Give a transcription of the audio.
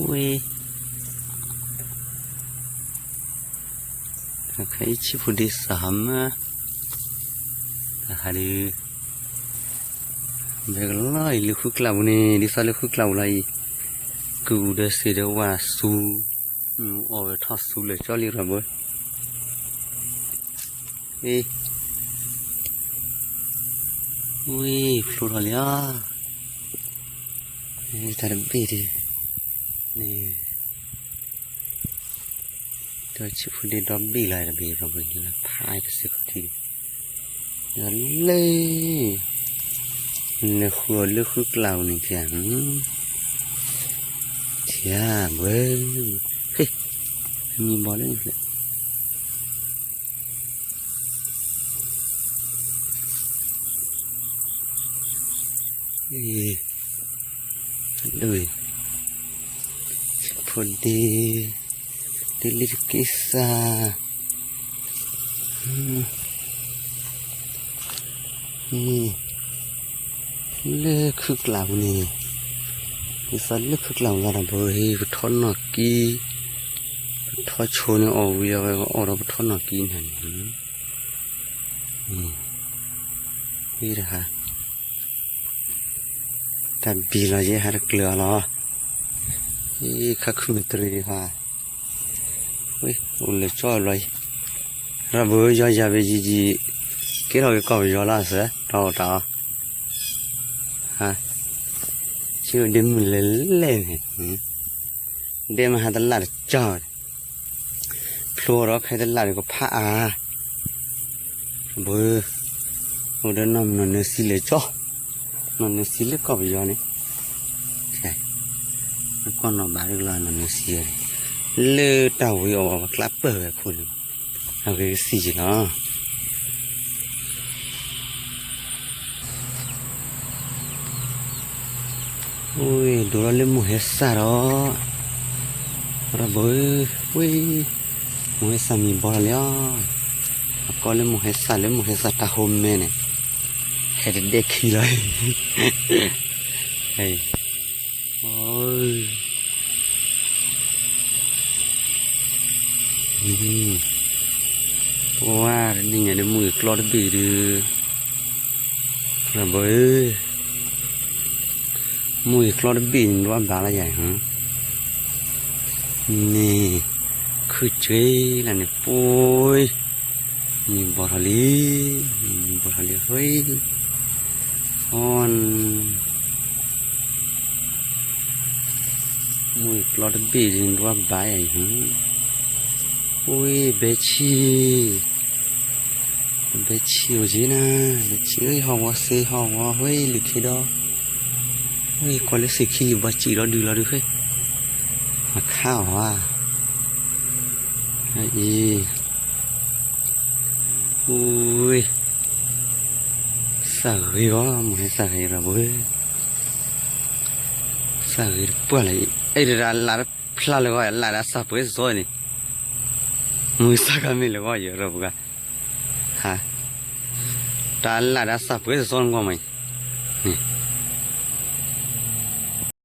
ဝ့ၢ်, ခဲအံၤဆံးဖိဒ့စးဟါမၢ်, ဟါဒုး, ဘဲကလီအံၤလၢဃုကျးပူၤန့ၣ် ဒ်သိးလၢဃုကျးပူၤလီၤအံၤ, ကုၢ်အူဒီးစ့ဒီးဝၣ်ဆူ, အီၣ်ဝဲထီၣ်ဆူလၢာ်ကၠီလံရၤဘၢ, ဝ့ၢ်, ဖျိထီၣ်လံဧါ, တၢ်တဘ့ၣ်ဒုး, န့ၣ် ဒီးဆံးဖိဒ့ဒီဘ့ၣ်လီၤတဘ့ၣ် ရၤဘၢလၢဖးတစဲးခီၣ်ထံး, ဒီးလၢ, နဃုအီၤလၢဃုကျးပူၤန့ၣ် ထံဧါ, ထံဧါဘၢ, ဟ့ၣ်, မံဘီလၢန့ၣ်ဖျဲၣ် အံၤ, ဒ်အံၤ, ဆံးဖိဒ့, ဒ်လံတက့ၢ်စၢ်, န့ၣ်, လၢခုၣ်ကျးပူၤန့ၣ်, ဒ်သိးလၢခုၣ်ကျးပူၤလီၤဒီး ပဟ့ၣ်ပထီၣ်နီၢ်ကံ, ပထီၣ်ဆိန့ၣ်အီၣ်ဝံၤအဝဲ အီၣ်ဒီးပထီၣ်နီၢ်ကံန့ၣ်န့ၣ်, ဝ့ၢ်တဟါ, တၢ်ဘံၣ်လီၤယဲဟါတကျၢၤအီၤလီၤ, ခါခုမ့ၢ်တရံးဟါ, ဝ့ၢ် အိၣ်လၢကၠီဘျီအံၤ, ရၤဘၢယီယၤဘ့ယံာ်ယံာ်, ကဲထီၣ်က့ၤကီၢ်ပယီၤလီၤစၢၤ တၢ်အီၣ်တၢ်အီ, ဟါ, ဆံးဒ့မုၢ်လဲၤလဲၣ်န့ၣ်, ဒဲမဟါတလၣ်တကၠီ, ဖျိဒီးဖဲတလၣ်ဒီးကဖးအါ, ဘၢ, အိၣ်ဒီးနီၢ်မုၢ်နီၢ်နၢၤစံလၢာ်ကၠီ, နီၢ်နၢၤစံလၢကီၢ်ပယီၤန့ၣ်, ကီၢ်နီၢ်ဘၣ်လၢကလီၤနီၢ်နၢၤစံန့ၣ်, လၢတၢ်ဝံၤအီၤပကျါပၢၢ်ဝဲအခိၣ်န့ၣ်, အဂ့ၤကစံၣ်ယံၤလီၤ. အိၣ် ဒိးထီၣ်လၢမိၢ်ဟဲစၢ်ဒီး, ရၤဘၢ, ဝ့ၢ်, မိၢ်ဟဲစၢ်မံဘီထီၣ်လံဧါ, အကီလၢမိၢ်ဟဲစၢ်လၢမိၢ်ဟဲစၢ်တၢ်ဟိမဲန့ၣ်, ဟဲတဒဲခံလီၤ, အံၤ ပှၤတနံၤညါဒ်မုၢ်အကျီတဘ့ၣ်ဒုး, ရၤဘၢဧၢ, မုၢ်အကျီတဘ့ၣ်န့ၣ် ဒွးဘၣ်လၢယၤ, န့ၣ်, ခုၣ်က့လၢန့ၣ် ပှၤ မံဘီထီၣ်လံ, မံဘီထီၣ်လံ ဟ့ၣ်, အီ, မုၢ်အကျီတဘ့ၣ်ဒုး ဒွးဘၣ်ယၤအံၤ, အိၣ် ဘဲဆံၣ်, ဘဲဆံၣ်အိၣ်က့နၤ, ဘဲဆံၣ် ဟီၣ်ဝီစ့ဟီၣ်ဝီ ဟ့ၣ် လုၢ်ခ့ဒီ, ဟ့ၣ် ကွၢ်လၢစ့ခံလံၤဘီစံၣ်လီၤဒုးလီၤဒုး ဟ့ၣ်, အခါအီၤဧါ, အံၤ အိၣ်, စၢ်ဂ့ၤအီၤ မိၢ်ဟဲစၢ်ဂ့ၤရၤဘၣ်, စၢ်ဂ့ၤတပှၢ်လၢအံၤ အဲၣ်ဒိးလၢတဖျါလၢဂီၢ် လၢတၢ်စၢ်ပှဲၤစီၤန့ၣ်, မုၢ်စၢ်ကမ့ၢ်လၢဂီၢ်ယရၤဘၣ်, ဟါ, တၢ်လၢတၢ်စၢ်ပှဲၤစီၤနဂီၢ်မးအံၤ, န့ၣ်